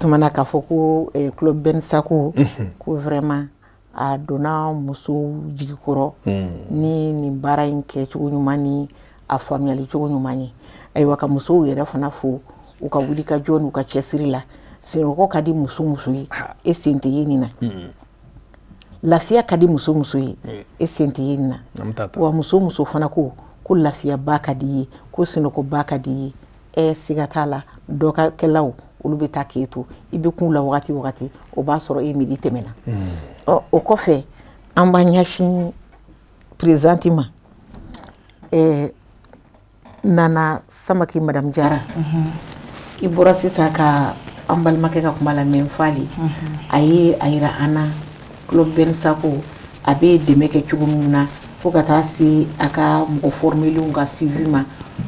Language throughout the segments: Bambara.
Tuma na k'a fɔ ko Club Ben Sako, ko vraiment a donna musow jigi kɔrɔ ni nin baara in kɛcogo ɲuman ni a faamuyali cogo ɲuman ye. Ayiwa, ka musow yɛrɛ fana fo u ka wuli ka jɔ n'u ka cɛsiri la. Sunɔgɔ ka di muso muso ye, e sen tɛ ye nin na. Lafiya ka di muso muso ye, e sen tɛ ye nin na. Wa muso muso fana ko ko lafiyaba ka di ye, ko sunɔgɔba ka di ye, ɛ siga t'a la, dɔ ka kɛlaw olu bɛ taa k'e to i bɛ kun la wagati wagati, o b'a sɔrɔ e midi tɛmɛna. Ɔ, o kɔfɛ, an b'an ɲɛsin présidente ma, Nana Samake. Madame Jara, i bɔra sisan ka an balimakɛ ka kuma lamɛn. Fali a ye a yira an na Club Ben Sako a bɛ dɛmɛ kɛ cogo min na, fo ka taa se a ka mɔgɔ formelenw ka suivi ma,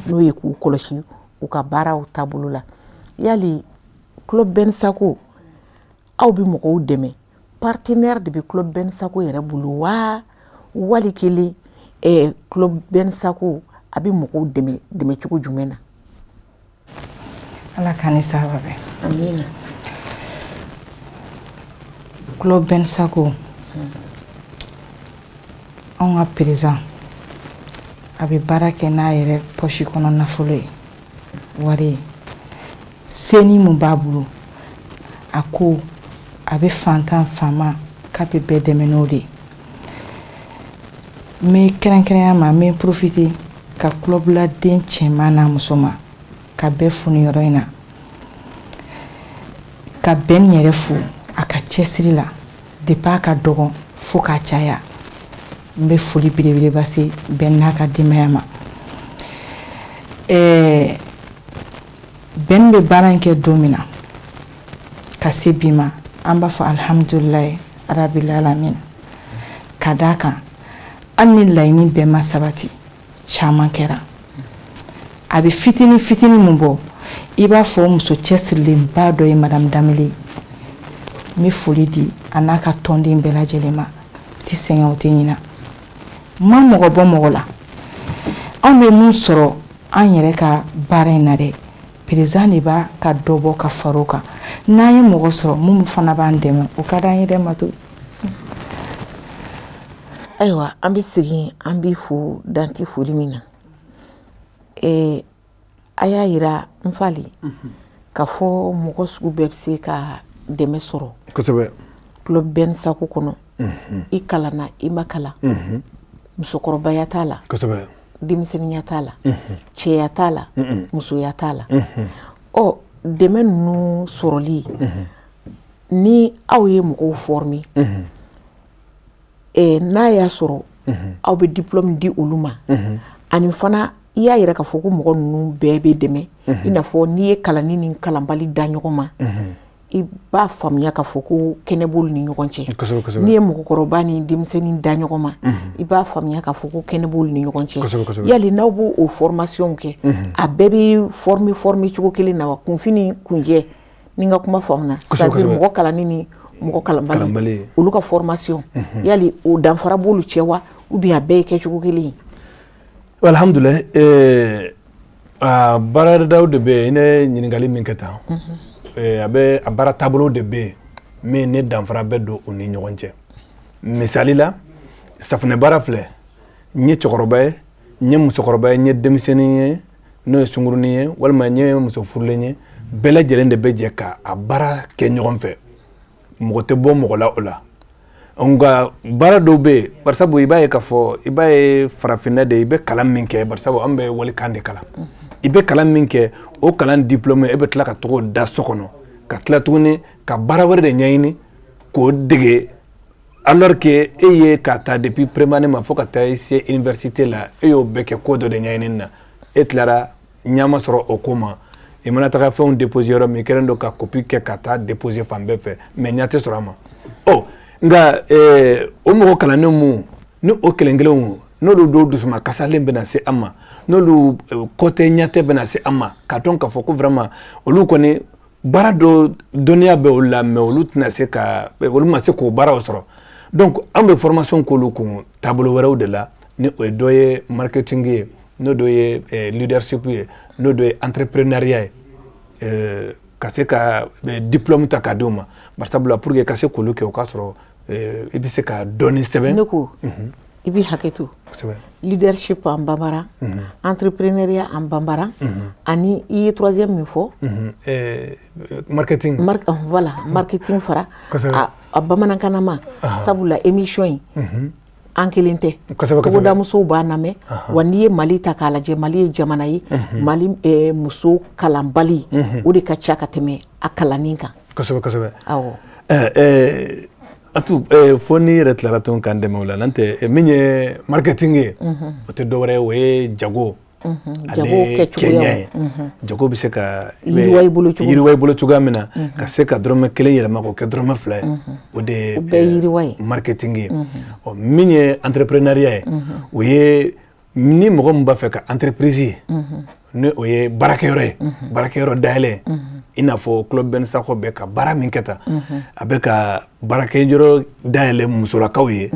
n'o ye k'u kɔlɔsi u ka baaraw taabolo la. Yali Club Ben Sako, aw bɛ mɔgɔw dɛmɛ, partenaire de bɛ Club Ben Sako yɛrɛ bolo wa, wali kelen Club Ben Sako a bɛ mɔgɔw dɛmɛ dɛmɛ cogo jumɛn na? Ala ka ni saba bɛn. Amina. Club Ben Sako, anw ka président a bɛ baara kɛ n'a yɛrɛ poche kɔnɔ nafolo ye, wari ye seni mun b'a bolo. A ko a bɛ fantan faama k'a bɛ bɛɛ dɛmɛ n'o de ye. N bɛ kɛrɛnkɛrɛnya ma, n bɛ profiter ka club-laden cɛman n'a musoman ka bɛɛ fo nin yɔrɔ in na, ka bɛn yɛrɛ fo a ka cɛsiri la depuis a ka dɔgɔn fo k'a caya. N bɛ foli belebeleba se bɛn n'a ka denbaya ma. Bɛn bɛ baara in kɛ don min na ka se bi ma, an b'a fɔ alihamudulilayi rabil alamina, ka d'a kan hali ni laɲini bɛɛ ma sabati, caman kɛra. A bɛ fitinin fitinin mun bɔ, i b'a fɔ muso cɛsirilenba dɔ ye, Madame Danbele. N bɛ foli di a n'a ka tɔnden bɛɛ lajɛlen ma. U tɛ sɛgɛn, u tɛ ɲina, ma mɔgɔ bɔ mɔgɔ la. Anw bɛ mun sɔrɔ an yɛrɛ ka baara in na dɛ, président de b'a ka dɔ bɔ ka far'o kan. N'an ye mɔgɔ sɔrɔ mun fana b'an dɛmɛ, o ka d'an ye dɛ, Matu. Ayiwa, an bɛ segin, an bɛ fo danti foli min na, a y'a yira n fali k'a fɔ mɔgɔ sugu bɛɛ bɛ se ka dɛmɛ sɔrɔ. Club Ben Sako kɔnɔ, i kalanna, i ma kalan, musokɔrɔbaya t'a la, denmisɛnninya t'a la, cɛya t'a la, musoya t'a la. Ɔ, dɛmɛ ninnu sɔrɔli, ni aw ye mɔgɔw former, n'a y'a sɔrɔ aw bɛ diplôme di olu ma, ani fana i y'a yira k'a fɔ ko mɔgɔ ninnu bɛɛ bɛ dɛmɛ, i n'a fɔ n'i ye kalanni ni kalanbali da ɲɔgɔn ma, i b'a faamuya k'a fɔ ko kɛnɛ b'olu ni ɲɔgɔn cɛ. N'i ye mɔgɔkɔrɔba ni denmisɛnnin da ɲɔgɔn ma, i b'a faamuya k'a fɔ ko kɛnɛ b'olu ni ɲɔgɔn cɛ. Yali n'aw b'o o formation kɛ, a bɛɛ bɛ former cogo kelen na wa, kunfin ni kunjɛ? Ni n ka kuma faamuna, c'est à dire mɔgɔ kalanni ni mɔgɔ kalanbali, olu ka formation, yali o danfara b'olu cɛ wa, ou bien a bɛɛ ye kɛcogo kelen ye? Alhamdulilayi, baaradaw de bɛ yen. Ne ɲininkali min kɛ tan, a bɛ a baara taabolo de bɛ yen min ni danfara bɛ don u ni ɲɔgɔn cɛ. Misali la, safunɛ baara filɛ, n ye cɛkɔrɔba ye, n ye musokɔrɔba ye, n ye denmisɛnnin ye n'o ye sunkurunin ye, walima n ye muso furulen ye, bɛɛ lajɛlen de bɛ jɛ ka a baara kɛ ɲɔgɔn fɛ. Mɔgɔ tɛ bɔ mɔgɔ la o la. Nka baara dɔw bɛ yen, barisabu i b'a ye k'a fɔ i b'a ye farafinna de, i bɛ kalan min kɛ, barisabu an bɛ walikan de kalan, i bɛ kalan min kɛ, o kalan diplôme, e bɛ tila ka togo da so kɔnɔ, ka tila tuguni ka baara wɛrɛ de ɲɛɲini k'o dege, alors que e ye k'a ta depuis première année ma fo ka taa se université la, e y'o bɛɛ kɛ ko dɔ de ɲɛɲini na. E tilara, ɲɛ ma sɔrɔ o ko ma. I mana taga fɛnw déposer yɔrɔ min, i kɛlen don ka copie kɛ ka taa déposer fan bɛɛ fɛ, mais ɲɛ tɛ sɔrɔ a ma. Ɔ, nka o mɔgɔ kalannen mun ni o kelen kelenw, n'olu dɔw dusuma kasalen bɛna se an ma, n'olu kɔ tɛ ɲɛ tɛ bɛna se an ma, k'a dɔn k'a fɔ ko vraiment olu kɔni baara dɔ dɔnniya bɛ olu la, mais olu tɛna se ka, olu ma se k'o baaraw sɔrɔ. Donc an bɛ formation k'olu kun taabolo wɛrɛw de la, ni o ye dɔ ye marketing ye, n'o dɔ ye leadership ye, n'o dɔ ye entrepreneuriat ye. Ka se ka diplôme ta k'a d'u ma, barisabula pour que ka se k'olu kɛ, o k'a sɔrɔ i bɛ se ka dɔɔni sɛbɛn. Ne ko i b'i hakɛ to, leadership en bambara, entrepreneuriat en bambara, ani i ye troisième min fɔ? Marketing. Voilà, marketing fara a bamanankan ma, sabula émission in, an kelen tɛ, togodamusow b'a lamɛn. Wa n'i ye Mali ta k'a lajɛ, Mali ye jamana ye, Mali muso kalanbali o de ka ca ka tɛmɛ a kalanni kan. Kosɛbɛ, kosɛbɛ. Awɔ. Atu, fo n'i yɛrɛ tilara tun k'an dɛmɛ o la, n'o tɛ min ye marketing ye, o tɛ dɔwɛrɛ ye, o ye jago. Jago kɛcogoya ye. Jago bɛ se ka yiriwa i bolo cogo, yiriwa i bolo cogoya min na, ka se ka dɔrɔmɛ kelen yɛlɛma k'o kɛ dɔrɔmɛ 2 ye, o de ye o bɛɛ yiriwa ye, marketing ye. Ɔ, min ye entrepreneuriat ye, o ye ni mɔgɔ min b'a fɛ ka entreprise ye, ni o ye baarakɛyɔrɔ ye, baarakɛyɔrɔ dayɛlɛ, i n'a fɔ Club Ben Sakɔ bɛ ka baara min kɛ tan, a bɛ ka baarakɛyɔrɔ dayɛlɛ musolakaw ye,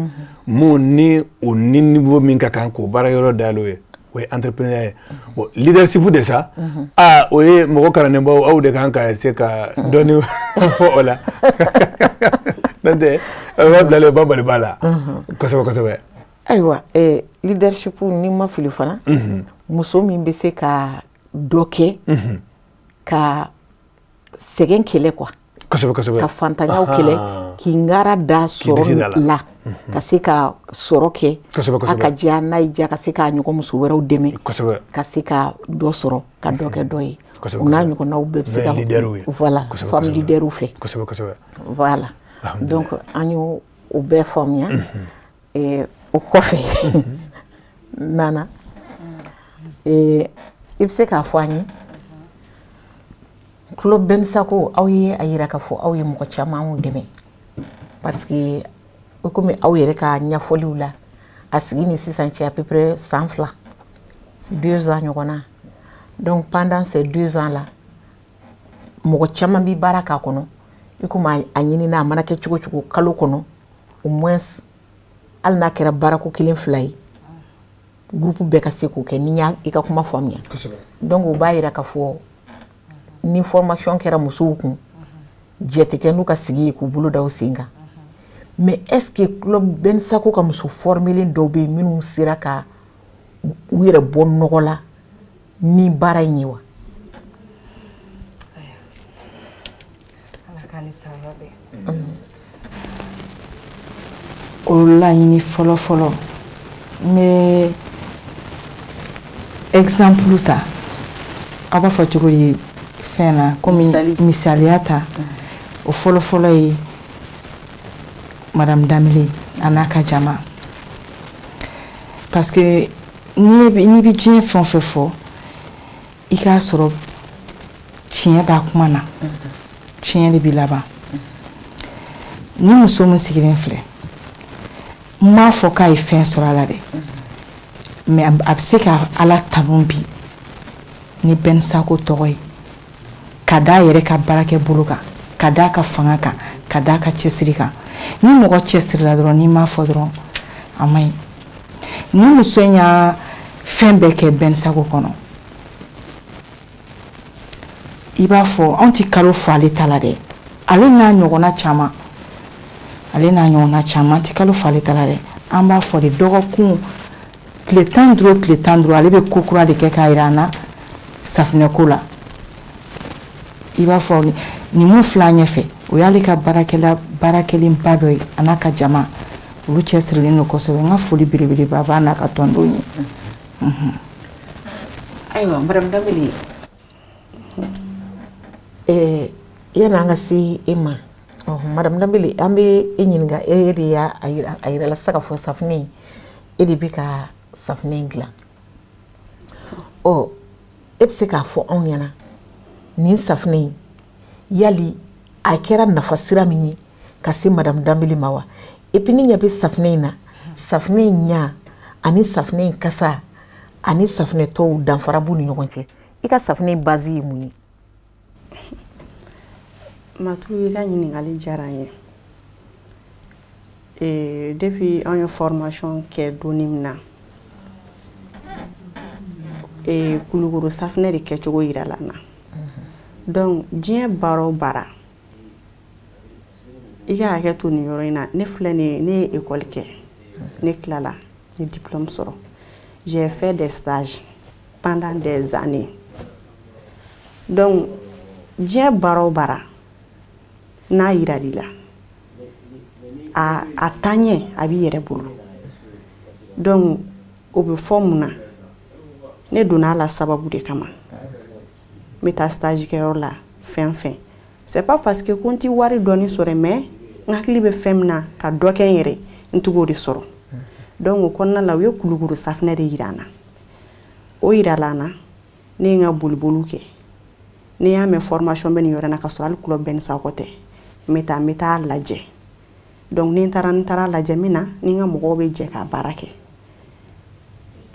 mun ni o ni niveau min ka kan k'o baarakɛyɔrɔ dayɛlɛ o ye, o ye entrepreneur ye. Bon, leadership de sa, aa, o ye mɔgɔ kalannenbaw, aw de kan ka se ka dɔɔni fɔ o la, n'o tɛ o b'a bilalen o ba bali b'a la kosɛbɛ, kosɛbɛ. Ayiwa, leadership, ni ma fili fana, muso min bɛ se ka dɔ kɛ ka sɛgɛn kɛlɛ quoi. Kosɛbɛ, kosɛbɛ. Ka fantanyaw kɛlɛ, k'i ngara da sɔrɔ la, ka se ka sɔrɔ kɛ, a ka diya n'a y'i diya, ka se k'a ɲɔgɔn muso wɛrɛw dɛmɛ, ka se ka dɔ sɔrɔ, ka dɔ kɛ dɔ ye, o n'a ɲɔgɔnnaw bɛɛ bɛ se ka, voilà, femme leader fɛ. Kosɛbɛ, kosɛbɛ. Voilà, donc an y'o o bɛɛ faamuya. O kɔfɛ, Nana, i bɛ se k'a fɔ an ye, Club Ben Sakɔ, aw ye a yira k'a fɔ aw ye mɔgɔ caman dɛmɛ, parce que komi aw yɛrɛ ka ɲɛfɔliw la, a sigi ni sisan cɛ, à peu près san 2, 2 ans ɲɔgɔn na. Donc pendant ces 2 ans là, mɔgɔ caman bi baara k'a kɔnɔ. I komi a ɲinina, a mana kɛ cogo cogo, kalo kɔnɔ au moins, hali n'a kɛra baarako kelen fila ye, groupe bɛɛ ka se k'o kɛ, ni y'a i ka kuma faamuya. Donc o b'a yira k'a fɔ ni formation kɛra musow kun, jɛ tɛ kɛ n'u ka sigi ye k'u bolo da u sen kan. Mais est ce que Club Ben Sakɔ ka muso formelen dɔw bɛ yen minnu sera ka u yɛrɛ bɔ nɔgɔ la ni baara in ye wa? Ala k'an ni sababa bɛn. O laɲini fɔlɔ fɔlɔ, n bɛ exemple ta, aw b'a fɔ cogo di fɛn na, komi misaliya ta, o fɔlɔ fɔlɔ ye Madame Danbele a n'a ka jama, parce que n'i bɛ diɲɛ fɛn o fɛn fɔ, i k'a sɔrɔ tiɲɛ b'a kuma na, tiɲɛ de bɛ laban. Ni muso min sigilen filɛ, n m'a fɔ k'a ye fɛn sɔrɔ a la dɛ, mais a bɛ se ka Ala tanu bi ni Ben Sakɔ tɔgɔ ye, ka d'a yɛrɛ ka baarakɛ bolo kan, ka d'a ka fanga kan, ka d'a ka cɛsiri kan. Ni mɔgɔ cɛsirila dɔrɔn, n'i m'a fɔ dɔrɔn, a man ɲi. Ni muso in y'a fɛn bɛɛ kɛ Ben Sakɔ kɔnɔ, i b'a fɔ anw ti kalo fɔ ale ta la dɛ, ale n'a ɲɔgɔnna caman, ale n'a ɲɔgɔnna caman tɛ kalo fɔ ale ta la dɛ. An b'a fɔ de dɔgɔkun tile 15, tile 15, ale bɛ ko kura de kɛ k'a yira an na safunɛko la. I b'a fɔ nin mun filɛ an ɲɛfɛ, o y'ale ka baarakɛla baarakɛlenba dɔ ye, a n'a ka jama, olu cɛsirilen don kosɛbɛ. N ka foli belebeleba b'a n'a ka tɔndenw ye. Ayiwa, Madame Danbele, yanni an ka se e ma, Madame Danbele, an bɛ e ɲininka. E de y'a a yira la sisan k'a fɔ safunɛ in, e de bɛ ka safunɛ in dilan. Ɔ, e bɛ se k'a fɔ anw ɲɛna, nin safunɛ in, yali a kɛra nafa sira min ye ka se Madame Danbele ma wa? Et puis ni ɲɛ bɛ safunɛ in na, safunɛ in ɲa ani safunɛ in kasa ani safunɛ tɔw, danfara b'u ni ɲɔgɔn cɛ? I ka safunɛ in base ye mun ye? Matu, i ka ɲininkali diyara n ye. Depuis an ye formation kɛ donni min na, Kulukoro safunɛ de kɛcogo yirala n na. Donc diɲɛ baara o baara, i ka hakɛ to nin yɔrɔ in na, ne filɛ nin ye, ne ye école kɛ, ne tilala, n ye diplôme sɔrɔ, j'ai fait des stages pendant des années. Donc diɲɛ baara o baara, n'a yiral'i la, a taaɲɛ a b'i yɛrɛ bolo. Donc o bɛ fɔ mun na? Ne donna a la sababu de kama. N bɛ taa stage kɛyɔrɔ la, fɛn fɛn, c'est pas parce que ko n ti wari dɔɔni sɔrɔ, mais n hakili bɛ fɛn min na ka dɔ kɛ n yɛrɛ, n t'o de sɔrɔ. Donc o kɔnɔna la, u ye Kulukoro safinɛ de yira n na. O yirala n na, ne ye n ka boliboliw kɛ. Ne y'a mɛn formation bɛ nin yɔrɔ in na, ka sɔrɔ hali club bɛɛ ni sakɔ tɛ, n bɛ taa lajɛ. Donc ni n taara, n taara lajɛ min na, ni n ka mɔgɔw bɛ jɛ ka baara kɛ.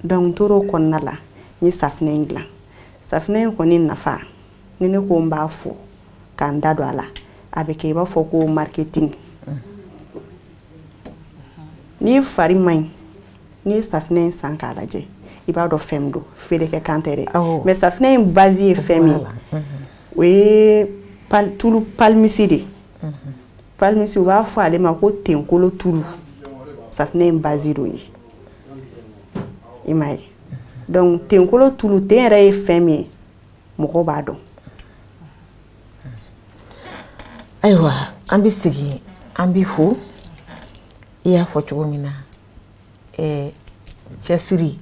Donc n tor'o kɔnɔna la, n ye safinɛ in dilan. Safinɛ in kɔni nafa, ni ne ko n b'a fɔ ka n da don a la, a bɛ kɛ i b'a fɔ ko marketing. N'i fari man ɲi, n'i ye safinɛ in san k'a lajɛ, i b'a dɔn fɛn min don, feere kɛ kan tɛ dɛ. Mais safinɛ in base ye fɛn min ye, o ye tulu palimisi de. Palimisi, u b'a fɔ ale ma ko tenkolo tulu. Safinɛ in base d'o ye, i m'a ye? Donc tenkolo tulu, ten yɛrɛ ye fɛn min ye, mɔgɔw b'a dɔn. Ayiwa, an bɛ segin, an bɛ fo. I y'a fɔ cogo min na, cɛsiri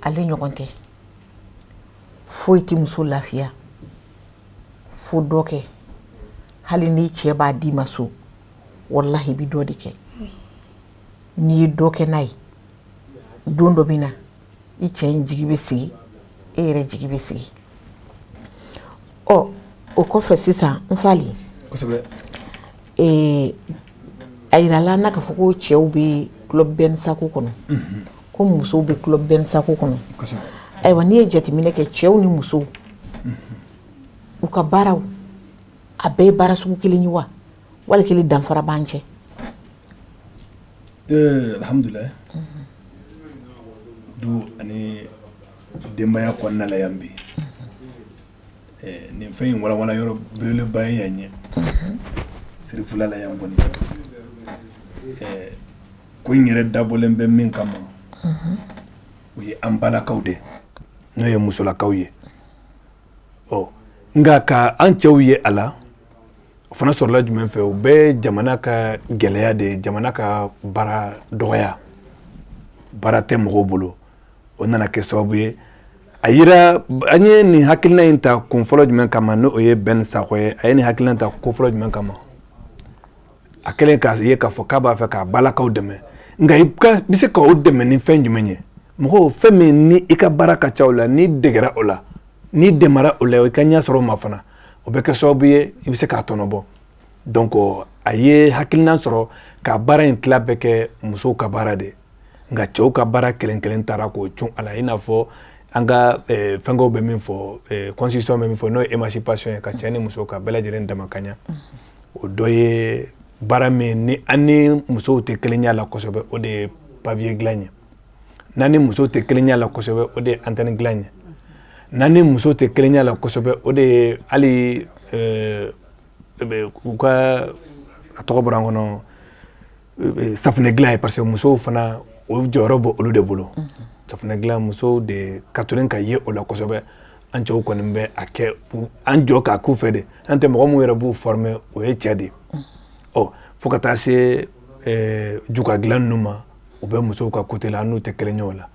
ale ɲɔgɔn tɛ foyi tɛ muso lafiya fo dɔ kɛ. Hali ni cɛ b'a d'i ma so, walahi, i bɛ dɔ de kɛ. N'i ye dɔ kɛ n'a ye, don dɔ bɛ na, i cɛ in jigi bɛ sigi, e yɛrɛ jigi bɛ sigi. Ɔ, o kɔfɛ sisan, n fali, a yirala n na k'a fɔ ko cɛw bɛ club Ben Sako kɔnɔ, ko musow bɛ club Ben Sako kɔnɔ. Ayiwa, n'i ye jateminɛ kɛ, cɛw ni musow u ka baaraw, a bɛɛ ye baara sugu kelen ye wa, wali kelen danfara b'an cɛ? Alhamdulilayi, du ani denbaya kɔnɔna la yan bi, nin fɛn in walawala yɔrɔ belebeleba ye yan ye Sirifula la yan kɔni. Ko in yɛrɛ dabɔlen bɛ min kama, o ye an balakaw de, n'o ye musolakaw ye. Ɔ, nka ka an cɛw ye a la, o fana sɔrɔla jumɛn fɛ? O bɛɛ jamana ka gɛlɛya de ye, jamana ka baara dɔgɔya, baara tɛ mɔgɔw bolo. O nana kɛ sababu ye a yira an ye nin hakilina in ta kun fɔlɔ jumɛn kama, n'o ye Ben Sakɔ ye. A ye nin hakilina ta ko fɔlɔ jumɛn kama? A kɛlen k'a ye k'a fɔ k'a b'a fɛ k'a balakaw dɛmɛ, nka i bɛ se k'o dɛmɛ ni fɛn jumɛn ye? Mɔgɔw, fɛn min ni i ka baara ka ca o la, n'i degera o la, n'i dɛmɛra o la, i ka ɲɛ sɔrɔ o ma fana, o bɛ kɛ sababu ye i bɛ se k'a tɔnɔ bɔ. Donc a ye hakilina sɔrɔ ka baara in tila bɛɛ kɛ musow ka baara de, nka cɛw ka baara kelen kelen taara k'o cun a la, i n'a fɔ an ka fɛnkɛw bɛ min fɔ, constitution bɛ min fɔ, n'o ye émancipation ye, ka cɛ ni muso ka bɛɛ lajɛlen dama ka ɲa. O dɔ ye baara min ni an ni musow tɛ kelenya la kosɛbɛ, o de ye papier dilan ye. N'an ni musow tɛ kelenya la kosɛbɛ, o de ye antenne dilan ye. N'an ni musow tɛ kelenya la kosɛbɛ, o de ye hali u ka, a tɔgɔ bɔra n kɔnɔ, safunɛ dilan ye, parce que musow fana, o jɔyɔrɔ bɛ olu de bolo. Safunɛ dilan, musow de ka teli ka ye o la kosɛbɛ. An cɛw kɔni bɛ a kɛ an jɔ k'a k'u fɛ de, an tɛ mɔgɔ mun yɛrɛ b'u former, o ye cɛ de ye. Ɔ, fo ka taa se juga dilan ninnu ma, o bɛ musow ka côté la, an n'u tɛ kelen ye o la.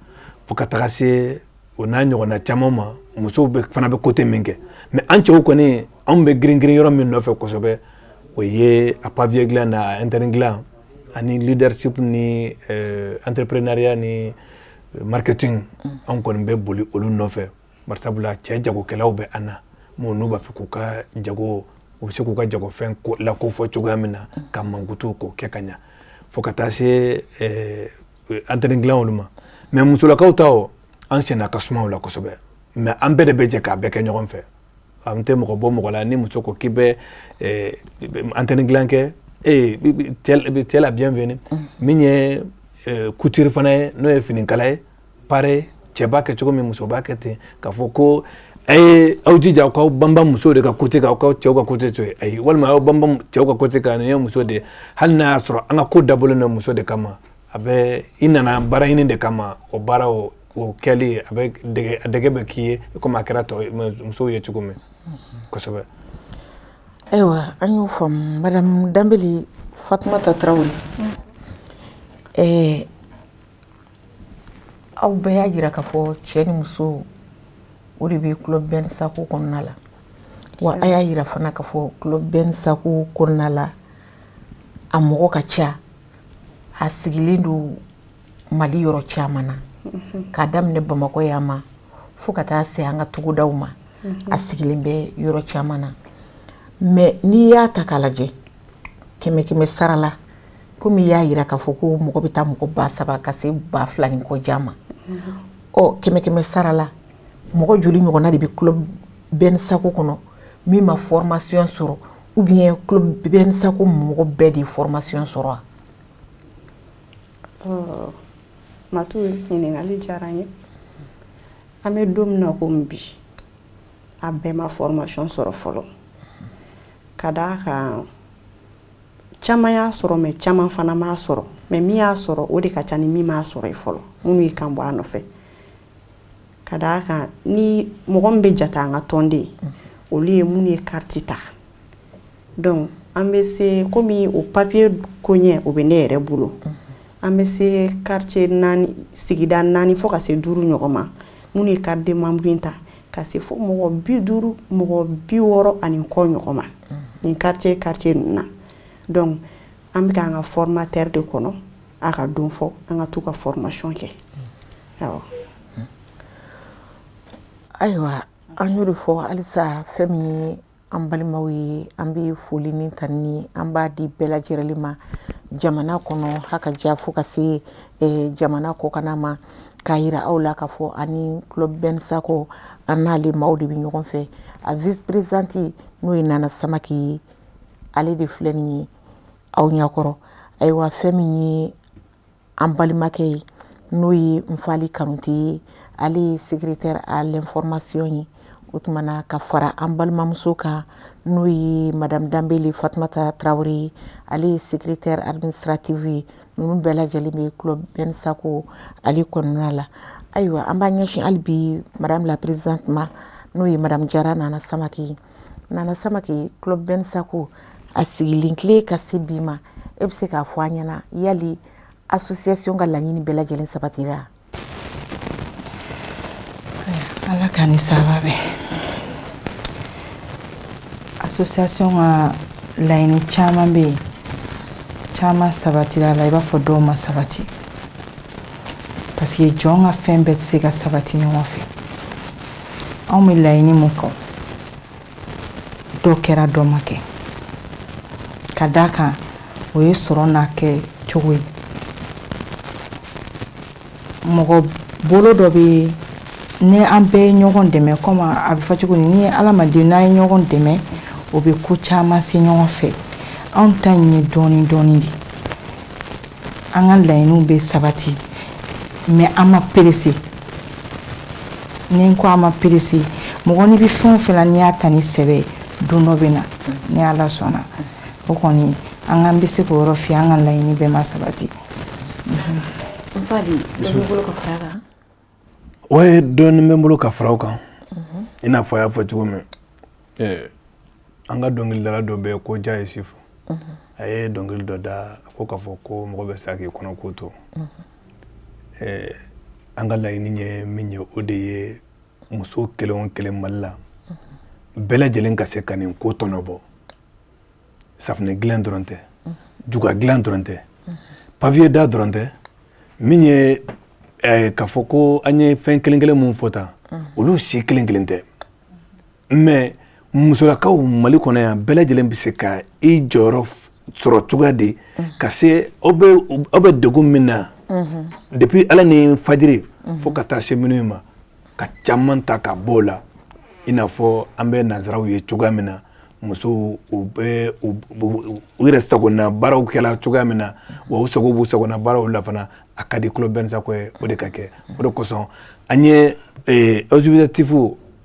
Fo ka taga se o n'a ɲɔgɔnna caman ma, musow bɛ fana bɛ côté min kɛ. Mais an cɛw kɔni, anw bɛ girin girin yɔrɔ min nɔfɛ kosɛbɛ, o ye a papier dilan na, interne dilan ani leadership ni entrepreneuriat ni marketing. Anw kɔni bɛ boli olu nɔfɛ, barisabula cɛ jagokɛlaw bɛ an na, mun n'u b'a fɛ k'u ka jago, u bɛ se k'u ka jagofɛn lakofɔ cogoya min na, ka mankutu k'o kɛ ka ɲa, fo ka taa se antenne dilan olu ma. Mais musolakaw ta, o an senna ka suma o la kosɛbɛ. Mais an bɛɛ de bɛ jɛ k'a bɛɛ kɛ ɲɔgɔn fɛ, an tɛ mɔgɔ bɔ mɔgɔ la. Ni muso ko k'i bɛ antenne dilan kɛ, ee, t'es la bienvenue. Min ye couture fana ye, n'o ye finikala ye, pareil, cɛ b'a kɛ cogo min, muso b'a kɛ ten. K'a fɔ ko A ye aw jija aw k'aw banba musow de ka côté kan, aw k'aw cɛw ka côté to yen. Ayi, walima aw banba cɛw ka côté kan, nin ye muso de ye. Hali n'a y'a sɔrɔ an ka ko dabɔlen don muso de kama, a bɛ i nana baara ɲini de kama, o baara o kɛli a bɛ dege, a dege bɛ k'i ye komi a kɛra tɔ musow ye cogo min kosɛbɛ. Ayiwa, an y'o faamu. Madame Danbele Fatumata Tarawele, aw bɛɛ y'a jira k'a fɔ cɛ ni muso o de bɛ Club Ben Sacko kɔnɔna la. Wa a y'a jira fana k'a fɔ Club Ben Sacko kɔnɔna la, a mɔgɔ ka ca, a sigilen don Mali yɔrɔ caman na, k'a daminɛ Bamakɔ yan ma fo ka taa se an ka togodaw ma, a sigilen bɛ yɔrɔ caman na. Mais n'i y'a ta k'a lajɛ 100 100 sara la, komi i y'a jira k'a fɔ ko mɔgɔ bɛ taa mɔgɔ 3000 ka se 2000 ni kɔ jan ma, ɔ 100 100 sara la, mɔgɔ joli ɲɔgɔnna de bɛ Club Ben Sacko kɔnɔ min ma formation sɔrɔ, ou bien Club Ben Sacko mɔgɔ bɛɛ de ye formation sɔrɔ wa? Matu, ɲininkali diyara n ye. An bɛ don min na komi bi, a bɛɛ ma formation sɔrɔ fɔlɔ, ka d'a kan caman y'a sɔrɔ, mais caman fana m'a sɔrɔ. Mais min y'a sɔrɔ, o de ka ca ni min m'a sɔrɔ ye fɔlɔ, minnu y'i kan bɔ a nɔfɛ. Ka d'a kan ni mɔgɔ min bɛ jate an ka tɔnden, olu ye minnu ye carte ta. Donc an bɛ se komi o papier ko ɲɛ, o bɛ ne yɛrɛ bolo. An bɛ se quartier 4, sigida 4 fo ka se 5 ɲɔgɔn ma, minnu ye carte de membre in ta, ka se fo mɔgɔ 50, mɔgɔ 60 ani kɔ ɲɔgɔn ma nin quartier ninnu na. Donc an bɛ k'an ka formateur de kɔnɔ a ka don fɔ an ka t'u ka formation kɛ. Awɔ. Ayiwa, an y'o de fɔ halisa, fɛn min ye an balimaw ye, an bɛ foli ni tanuni an b'a di bɛɛ lajɛlen ma jamana kɔnɔ, haka ja fo ka se jamana kɔkanna ma, k'a yira aw la k'a fɔ ani Club Ben Sacko an n'ale maaw de bɛ ɲɔgɔn fɛ. A vice présidente n'o ye Nana Samake ye, ale de filɛ nin ye aw ɲɛkɔrɔ. Ayiwa, fɛn min ye an balimakɛ ye, n'o ye Nfali Kanute ye, ale ye secrétaire à l'information ye. O tuma na ka fara an balimamuso kan, n'o ye Madame Danbele Fatumata Tarawele ye, ale ye secrétaire administrative ye. Ninnu bɛɛ lajɛlen bɛ Club Ben Sacko ale kɔnɔna la. Ayiwa, an b'an ɲɛsin hali bi Madame la présidente ma, n'o ye Madame Jara Nana Samake ye. Nana Samake, Club Ben Sacko a sigilen tile ka se bi ma, e bɛ se k'a fɔ an ɲɛna yali association ka laɲini bɛɛ lajɛlen sabatira? Ala ka ni saba bɛɛ. Association ka laɲini caman bɛ yen, caman sabatira la, i b'a fɔ dɔw ma sabati, parce que jɔn ka fɛn bɛɛ tɛ se ka sabati ɲɔgɔn fɛ. Anw bɛ laɲini mun kɔ, dɔ kɛra, dɔ ma kɛ, ka d'a kan o ye sɔrɔ n'a kɛ cogo ye. Mɔgɔ bolo dɔ bɛ ni an bɛɛ ye ɲɔgɔn dɛmɛ, komi a bɛ fɔ cogo min, ni adamaden n'an ye ɲɔgɔn dɛmɛ, o bɛ ko caman se ɲɔgɔn fɛ. Anw ta in ye dɔɔni dɔɔni de, an ka laɲiniw bɛ sabati, mais an ma pressé. Ni n ko an ma pressé, mɔgɔ n'i bɛ fɛn o fɛn la, n'i y'a ta ni sɛbɛ ye, don dɔ bɛ na ni Ala sɔnna. O kɔni an k'an bɛ se k'o yɔrɔ f'i ye, an ka laɲini bɛɛ ma sabati. Nfali, dɔ b'i bolo ka fara a kan? O ye dɔɔnin bɛ n bolo ka fara o kan. I n'a fɔ a y'a fɔ cogo min, an ka dɔnkilidala dɔ bɛ yen ko Ja Yusufu, a ye dɔnkili dɔ da ko k'a fɔ ko mɔgɔ bɛ sa k'i kɔnɔ ko to. An ka laɲini ye min ye, o de ye muso kelen o kelen Mali la, bɛɛ lajɛlen ka se ka nin ko tɔnɔ bɔ. Safunɛ dilan dɔrɔn tɛ, juga dilan dɔrɔn tɛ, papier da dɔrɔn tɛ. Min ye k'a fɔ ko an ye fɛn kelen kelen mun fɔ tan, olu si kelen kelen tɛ. Mais musolakaw Mali kɔnɔ yan, bɛɛ lajɛlen bɛ se ka i jɔyɔrɔ sɔrɔ cogoya di ka se aw bɛ degun min na depuis Ala ni fajiri fo ka taa se minnu ma, ka caman ta ka bɔ o la. I n'a fɔ an bɛ nanzaraw ye cogoya min na, musow u bɛ u yɛrɛ sagona baaraw kɛla cogoya min na, wa u sago b'u sagona baaraw la fana. A ka di Club Ben Sacko ye o de ka kɛ. O de kosɔn an ye objectif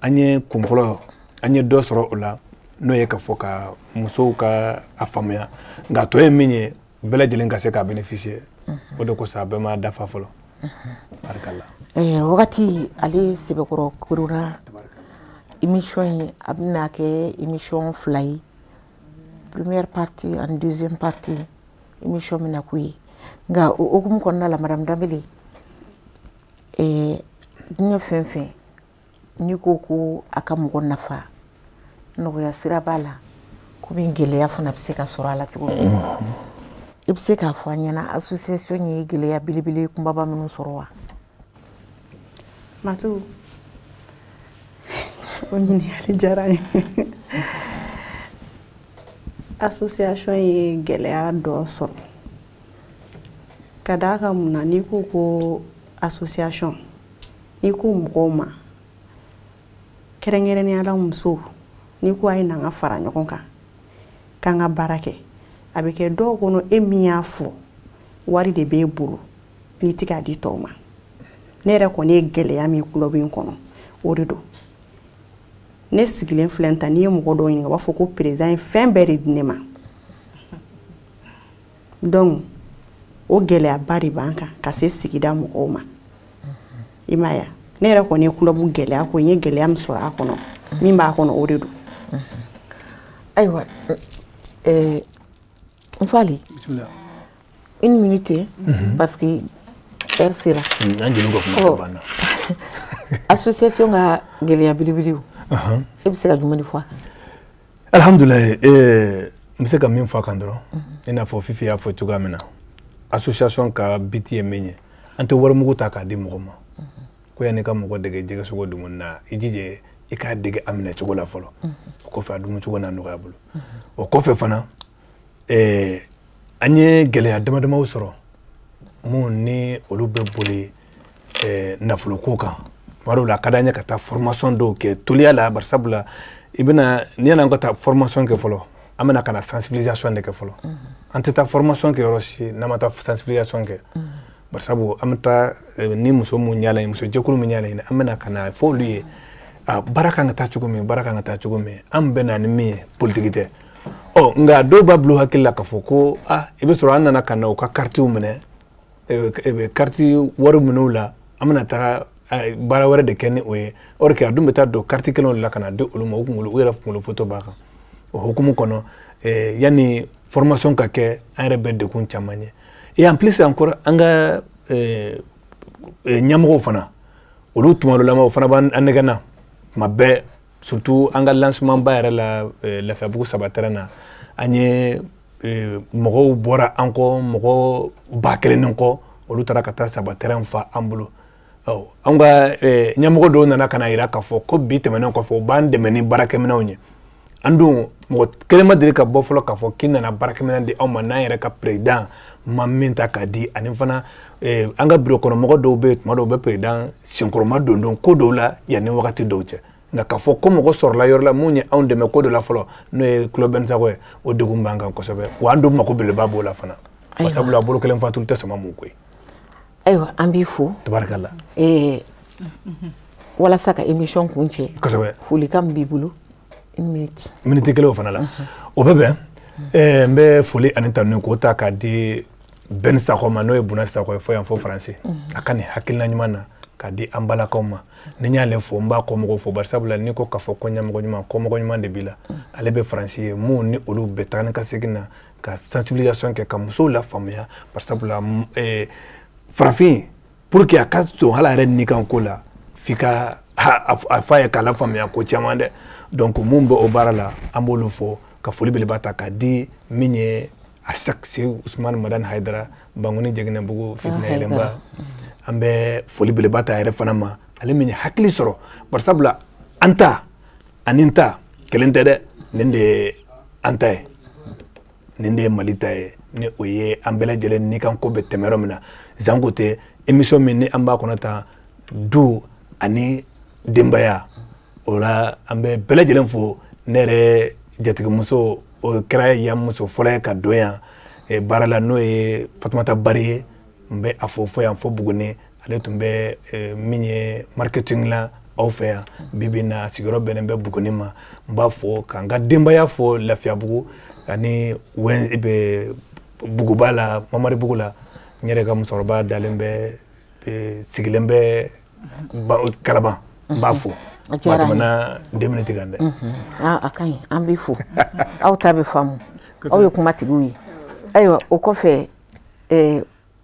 An ye kun fɔlɔ, an ye dɔ sɔrɔ o la, n'o ye ka fɔ ka musow ka a faamuya. Nka tɔ ye min ye, bɛɛ lajɛlen ka se k'a bénéficier, o de kosɔn a bɛɛ ma dafa fɔlɔ. Barikala. Wagati ale sɛbɛkɔrɔ korona émission in, a bɛna kɛ émission 2 ye, première partie ani deuxième partie. Émission bɛna k'u ye, nka o hokumu kɔnɔna la, madame Danbele, diɲɛ fɛn fɛn n'i ko ko a ka mɔgɔ nafa, nɔgɔya sira b'a la, komi gɛlɛya fana bɛ se ka sɔrɔ a la cogo min. I bɛ se k'a fɔ an ɲɛna, association ye gɛlɛya belebele kunbaba minnu sɔrɔ wa? Matu, o ɲininkali diyara n ye. Association ye gɛlɛya dɔ sɔrɔ ka d'a kan mun na? N'i ko ko association, n'i ko mɔgɔw ma, kɛrɛnkɛrɛnnenya la musow, n'i ko a ye na an ka fara ɲɔgɔn kan k'an ka baara kɛ, a bɛ kɛ dɔw kɔnɔ e min y'a fɔ, wari de b'e bolo n'i tɛ k'a di tɔw ma. Ne yɛrɛ kɔni ye gɛlɛya min club in kɔnɔ, o de don. Ne sigilen filɛ tan, n'i ye mɔgɔ dɔw ɲininka, u b'a fɔ ko président ye fɛn bɛɛ de di ne ma. Donc o gɛlɛyaba de b'an kan ka se sigida mɔgɔw ma, i m'a ye. Ne yɛrɛ kɔni ye club gɛlɛya ko n ye gɛlɛya min sɔrɔ a kɔnɔ, min b'a kɔnɔ, o de don. Ayiwa, n fali, une minute, parce que heure sera. An jeliw ka kuma banna. Association ka gɛlɛya belebelew, e bɛ se ka jumɛn de fɔ a kan? Alhamdulilayi, n bɛ se ka min fɔ a kan dɔrɔn, i n'a fɔ Fifi y'a fɔ cogoya min na, association ka but ye min ye, an tɛ warimugu ta k'a di mɔgɔ ma. Ko yanni i ka mɔgɔ dege jɛgɛ sogo dumuni na, i jija i k'a dege a minɛ cogo la fɔlɔ, o kɔfɛ a dumuni cogo n'a nɔgɔya bolo. O kɔfɛ fana, an ye gɛlɛya dama damaw sɔrɔ mun ni olu bɛ boli nafoloko kan. Tuma dɔw la, a ka d'an ye ka taa formation dɔw kɛ toliya la, bari sabula i bɛna n'i yan'an ka taa formation kɛ fɔlɔ, an bɛna ka na sensibilisation de kɛ fɔlɔ. An tɛ taa formation kɛ yɔrɔ si n'an ma taa sensibilisation kɛ, bari sabu an bɛ taa ni muso mun y'a laɲini, muso jɛkulu min y'a laɲini, an bɛna ka na fɔ olu ye a baara kan ka taa cogo min, baara kan ka taa cogo min, an bɛ na ni min ye, politiki tɛ. Ɔ nka dɔw b'a bila u hakili la k'a fɔ ko ah, i bɛ sɔrɔ an nana ka na u ka karitiw minɛ, kariti wari minɛ u la, an bɛna taga baara wɛrɛ de kɛ ni o ye. Or que a dun bɛ taa don kariti kelenw de la ka na di olu ma, u kunkolo, u yɛrɛ kunkolo foto b'a kan. O hukumu kɔnɔ, yanni formation ka kɛ, an yɛrɛ bɛ degun caman ye. Et en plus encore, an ka ɲɛmɔgɔw fana, olu tuma dɔ la o fana b'an nɛgɛn na tuma bɛɛ, surtout an ka lancement ba yɛrɛ la, Lafiyabugu saba terrain na, an ye mɔgɔw bɔra an kɔ, mɔgɔ 1000 ni kɔ, olu taara ka taa saba terrain fa an bolo. Ɔ an ka ɲɛmɔgɔ dɔw nana ka na yira k'a fɔ ko bi tɛmɛnen kɔfɛ, u b'an dɛmɛ ni baarakɛminɛnw ye. An dun, mɔgɔ kelen ma deli ka bɔ fɔlɔ k'a fɔ k'i nana baarakɛminɛn di anw ma n'an yɛrɛ ka président ma min ta k'a di. Ani fana, an ka bureau kɔnɔ mɔgɔ dɔw bɛ yen, tuma dɔw bɛ président senkɔrɔma don don ko dɔw la yanni wagati dɔw cɛ. Nka k'a fɔ ko mɔgɔ sɔrɔla yɔrɔ la mun ye anw dɛmɛ ko dɔ la fɔlɔ, n'o ye Club Ben Sakɔ ye, o degun b'an kan kosɛbɛ. Wa an dun mako belebeleba b'o la fana, sabula bolo kelen fatulu tɛ sama mun ko ye. Ayiwa, an b'i fo. Tabarikala. Walasa ka émission kun cɛ, kosɛbɛ, folikan min b'i bolo, une minute. Minute kelen o fana la, o bɛ bɛn. N bɛ foli ani tanu k'o ta k'a di Ben Sakɔ ma, n'o ye Buna Sakɔ ye fo yan fo Faransi, a ka nin hakilina ɲuman na k'a di an balakaw ma. Ni n y'ale fo, n b'a kɔmɔgɔw fo, bari sabula n'i ko k'a fɔ ko ɲɛmɔgɔ ɲuman, kɔmɔgɔ ɲuman de b'i la. Ale bɛ Faransi ye, mun ni olu bɛ taa ni ka segin na ka sensibilisation kɛ ka musow lafaamuya, bari sabula farafin, pour que a ka sɔn hali a yɛrɛ ni kan ko la, f'i ka a f'a ye k'a lafaamuya ko caman dɛ. Donc mun bɛ o baara la, an b'olu fo ka foli belebeleba ta k'a di min ye a Cheick Seydou Ousmane Madani Hayidara, Bangoni Jɛgɛnɛbugu fitinɛ yɛlɛnba. An bɛ foli belebeleba ta a yɛrɛ fana ma, ale min ye hakili sɔrɔ, bari sabula an ta ani n ta kelen tɛ dɛ. Nin de ye an ta ye, nin de ye Mali ta ye, ni o ye an bɛɛ lajɛlen ni kan ko bɛ tɛmɛ yɔrɔ min na. Zanko tɛ émission min ni an b'a kɔnɔ tan, du ani denbaya, o la an bɛ bɛɛ lajɛlen fo. Ne yɛrɛ jatigimuso, o kɛra yan muso fɔlɔ ye ka don yan baara la, n'o ye Fatumata Bari ye, n bɛ a fo fo yan fo Buguni. Ale tun bɛ min ye marketing la. aw fɛ yan. Bi bi in na sigiyɔrɔ bɛnnen bɛ Buguni ma. N b'a fɔ k'an ka denbaya fɔ Lafiyabugu ani Buguba la, Mamaribugu la. N yɛrɛ ka musokɔrɔba dalen bɛ, sigilen bɛ Kalaban, n b'a fo. A diyara an ye. Tɛmɛna 2 minutes kan dɛ. A ka ɲi, an b'i fo. Aw ta bɛ faamu, aw ye kumatigiw ye. Ayiwa, o kɔfɛ,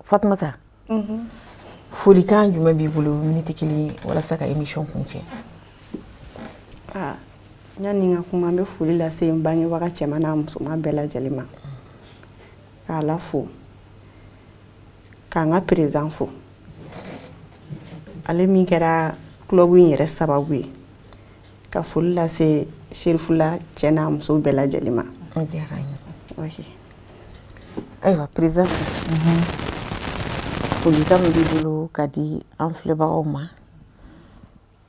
Fatumata, folikan jumɛn b'i bolo miniti kelen walasa ka émission kuncɛ? Yanni n ka kuma, n bɛ foli lase n bangebaga cɛman n'a musoman bɛɛ lajɛlen ma, k'a la fo, k'an ka président fo, ale min kɛra club in yɛrɛ sababu ye, ka foli lase Serifula cɛ n'a muso bɛɛ lajɛlen ma. A diyara n ye. Ayiwa, président, folikan min b'i bolo ka di an filɛbagaw ma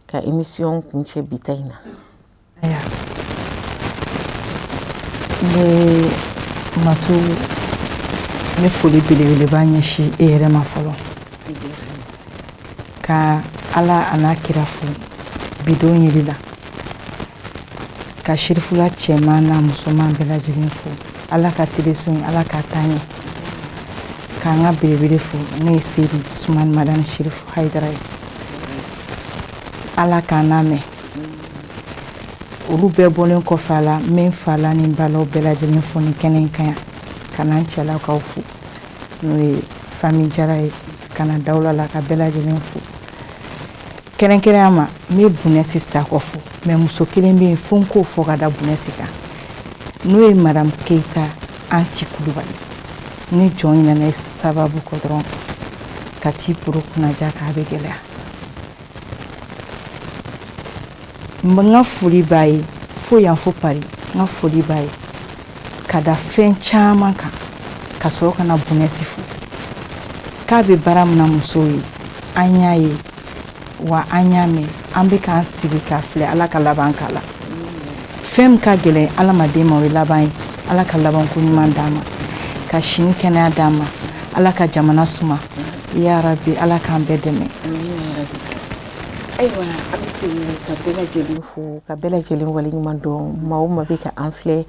ka émission kuncɛ bi ta in na? Ayiwa, n bɛ Matu, n bɛ foli belebeleba ɲɛsin e yɛrɛ ma fɔlɔ, ka Ala a n'a kira fo bidon yiri la, ka Serifula cɛman n'a musoman bɛɛ lajɛlen fo. Ala ka teleso in, Ala k'a taa ɲɛ. K'an ka belebele fo, n'o ye Seyidi Usumani Madani Serifu Hayidara ye, Ala k'an n'a mɛn. Olu bɛɛ bɔlen kɔfɛ a la, n bɛ n fa la ni n balaw bɛɛ lajɛlen fo nin kɛnɛ in kan yan, ka na n cɛlakaw fo, n'o ye famille Jara ye, ka na Dawula la, ka bɛɛ lajɛlen fo. Kɛrɛnkɛrɛnya ma, n bɛ Bunɛsi Sakɔ fo, mɛ muso kelen bɛ yen fo n k'o fɔ ka da Bunɛsi kan, n'o ye Madame Keyita Anti Kulubali. Ni jɔn ɲinɛna i sababu kɔ dɔrɔn ka t'i poro kunnaja k'a bɛ gɛlɛya. N ka foli b'a ye fo yan, fo Paris. N ka foli b'a ye ka da fɛn caman kan, ka sɔrɔ ka na Bunɛsi fo k'a bɛ baara min na musow ye. An y'a ye wa an y'a mɛn, an bɛ k'an sigi k'a filɛ. Ala ka laban k'a la. Fɛn min ka gɛlɛn adamaden ma, o ye laban ye. Ala ka labanko ɲuman d'an ma, ka sini kɛnɛya d'an ma, Ala ka jamana suma ya rabi, Ala k'an bɛɛ dɛmɛ. Ayiwa, an bɛ segin ka bɛɛ lajɛlen fo, ka bɛɛ lajɛlen waleɲuman dɔn. Maa o maa bɛ ka an filɛ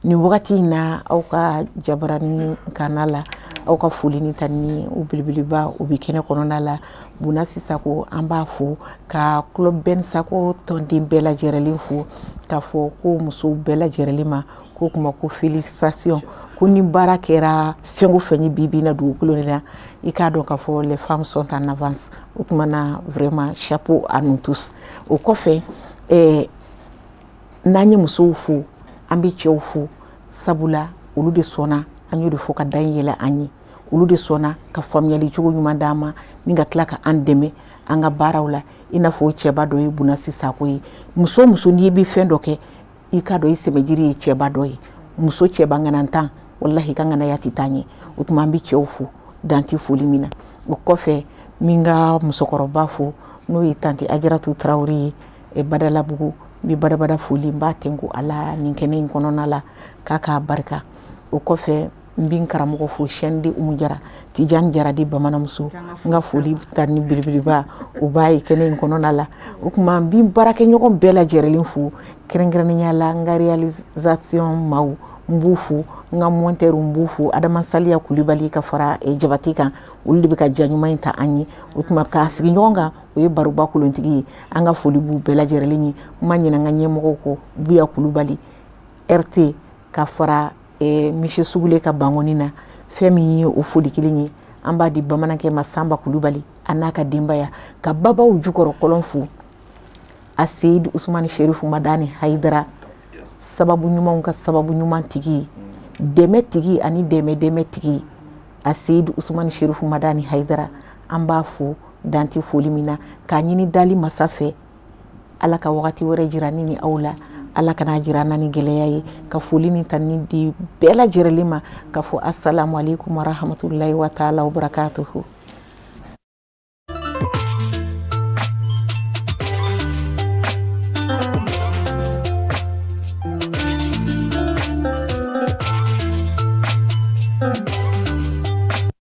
nin wagati in na aw ka jabarani kana la, aw ka foli ni tanuni o belebeleba o bɛ kɛnɛ kɔnɔna la. Bunasi Sako, an b'a fo, ka Club Ben Sako tɔnden bɛɛ lajɛlen fo, k'a fɔ ko musow bɛɛ lajɛlen ma ko kuma ko félicitation, ko ni baara kɛra fɛn o fɛn ye bi bi in na dugukolo de la, i k'a dɔn k'a fɔ les femmes sont en avance. O tuma na, vraiment, chapeau à nous tous. O kɔfɛ, n'an ye musow fo, an bɛ cɛw fo, sabula olu de sɔnna, an y'o de fɔ, ka da in yɛlɛ an ye. Olu de sɔnna ka faamuyali cogo ɲuman d'an ma ni ka tila ka an dɛmɛ an ka baaraw la, i n'a fɔ cɛba dɔ ye Bunasi Sako ye. Muso o muso, n'i bɛ fɛn dɔ kɛ, i k'a dɔn i sɛmɛjiri ye cɛba dɔ ye. Muso cɛba ŋanantan, walahi, ka ŋanaya tɛ taa ɲɛ. O tuma an bɛ cɛw fo dan tɛ foli min na. O kɔfɛ, min ka musokɔrɔba fo, n'o ye tantie Ajaratu Tarawele ye Badalabugu, n bɛ badabada foli n b'a tɛnku a la nin kɛnɛ in kɔnɔna la, k'a k'a barika. O kɔfɛ, n bɛ n karamɔgɔ fo, chaîne de Umu Jara, Tijani Jara di bamananmuso, n ka foli ta ni belebeleba o b'a ye kɛnɛ in kɔnɔna la. O tuma n bɛ n baarakɛɲɔgɔn bɛɛ lajɛlen fo, kɛrɛnkɛrɛnnenya la n ka réalisation maaw, n b'u fo, n ka monteur n b'u fo, Adama Saliya Kulibali ka fara Jabate kan, olu de bɛ ka ja ɲuman in ta an ye. O tuma k'a sigi ɲɔgɔn kan, o ye baroba kolontigi ye. An ka foli b'u bɛɛ lajɛlen ye. N ma ɲinɛ n ka ɲɛmɔgɔw kɔ, Buya Kulubali RT ka fara Monsieur Sugule ka bangoni na. Fɛn min ye o foli kelen ye, an b'a di bamanankɛ ma, Sanba Kulubali a n'a ka denbaya, ka babaw jukɔrɔ kɔlɔn fo, a Seyidu Usumani Serifu Madani Hayidara, sababu ɲumanw ka sababu ɲuman tigi, dɛmɛ tigi ani dɛmɛ dɛmɛ tigi, a Seyidu Usumani Serifu Madani Hayidara, an b'a fo dan tɛ foli min na, k'a ɲini dali masa fɛ, Ala ka wagati wɛrɛ jira ni ni aw la, Ala kana jira an na ni gɛlɛya ye. Ka foli ni tanuni di bɛɛ lajɛlen ma, ka fɔ asalamu aleykum warahmatulahi wa taala wa barakatuhu.